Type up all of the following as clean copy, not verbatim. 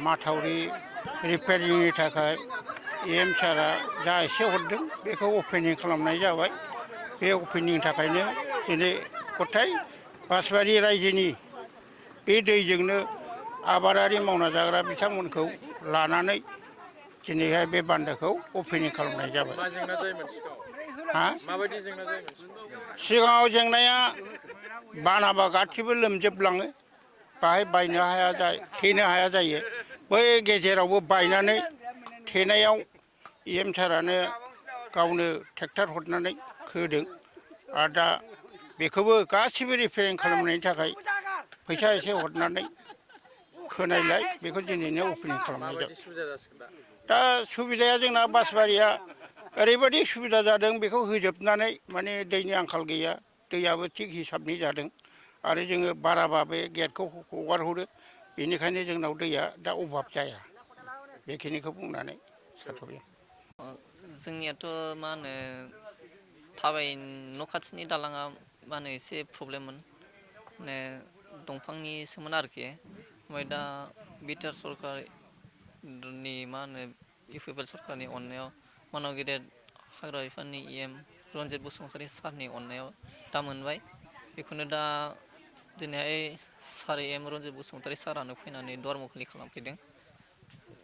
माथावरि रिपेयारिंनि थाखाय एम सारा जा एसे हरदों बेखौ अपेनिं खालामनाय जाबाय। बे अपेनिंनि थाखायनो दिनै गथाय बासबारि रायजोनि बे दैजोंनो आबादारि मावना जाग्रा बिथांमोनखौ लानानै दिनैहाय बे बान्दोखौ अपेनिं खालामनाय जाबाय। मा जेंना जायोमोन सिगाङाव? हा? माबायदि जेंना जायोमोन सिगाङाव? सिगाङाव जेंनाया बानाबा गासिबो लोमजोबलाङो। बाहाय बायनो हाया थेनो हाया जायो। बै गेजेरावबो बायनानै थेनायाव एम सारानो गावनो ट्रेक्टर हरनानै खोदों आरो दा बेखौबो गासिबो रिपेयारिं खालामनायनि थाखाय फैसा एसे हरनानै खोनायलाय बेखौ दिनैनो अपेनिं खालामनाय माबायदि जाबाय। सुबिदा जासिगोन दा? दा सुबिदाया जोंना बासबारिया ओरैबायदि सुबिदा जादों बेखौ होजोबनानै माने दैनि आंखाल गैया। दैयाबो थिग हिसाबनि जादों आरो जोङो बाराबा बे गेटखौ हगार हरो। बेनिखायनो जोंनाव दैया दा अभाब जाया। बेखिनिखौ बुंनानै थाथ'बाय। जोंनियाथ' मा होनो थाबाय न' खाथिनि दालाङा मा होनो एसे प्रब्लेममोन। माने दंफांनिसोमोन आरोखि। ओमफ्राय दा बिटिआर सरकारनि मा होनो UPPL सरकारनि अननायाव मानाव गेदेर हाग्रा बिफाननि EM रन्जित बसुमतारी सारनि अननायाव दा मोनबाय। बेखौनो दा दिनैहाय सार EM रन्जित बसुमतारी सारानो फैनानै दुवार मुखुलि खालामफैदों।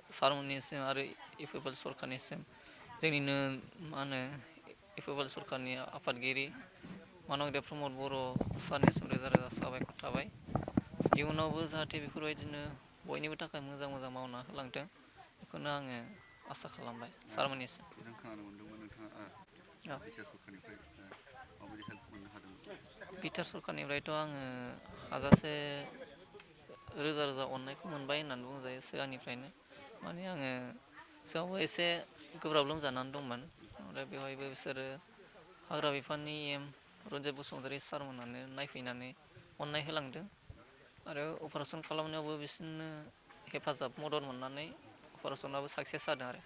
सारमोननिसिम आरो UPPL सरकारनिसिम जोंनिनो मा होनो UPPL सरकारनि आफादगिरि मानगदेब प्रमद बर' सारनिसिम रोजा रोजा साबायखर थाबाय। इयुनावबो जाहाथे बेफोरबायदिनो बयनिबो थाखाय मोजां मोजां मावना होलांथों बेखौनो आङो आसा खालामबाय सारमोननिसिम। जों खोनानो मोन्दोंमोन नोंथाङा बिटिआर सरकारनिफ्राय माबायदि हेल्प मोननो हादोंमोन? बिटिआर सरकारनिफ्रायथ' आङो हाजासे रोजा रोजा अननायखौ मोनबाय होननानै बुंजायो सिगांनिफ्रायनो। माने आङो सिगाङावबो एसे गोब्राब लोमजानानै दंमोन। ओमफ्राय बेवहायबो बिसोरो हाग्रा बिफाननि EM रन्जित बसुमतारी सारमोनानो नायफैनानै अननाय होलांदों आरो अपारेसन खालामनायावबो बिसोरनो हेफाजाब मदद मोननानै अपारेसनाबो साक्सेस जादों आरो।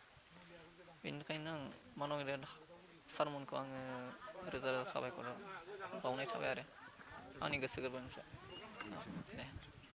बेनिखायनो आं मानगदेब सारमोनखौ आङो रोजा रोजा साबायखर बावनाय थाबाय आरो आंनि गोसो गोरबोनिफ्राय। दे।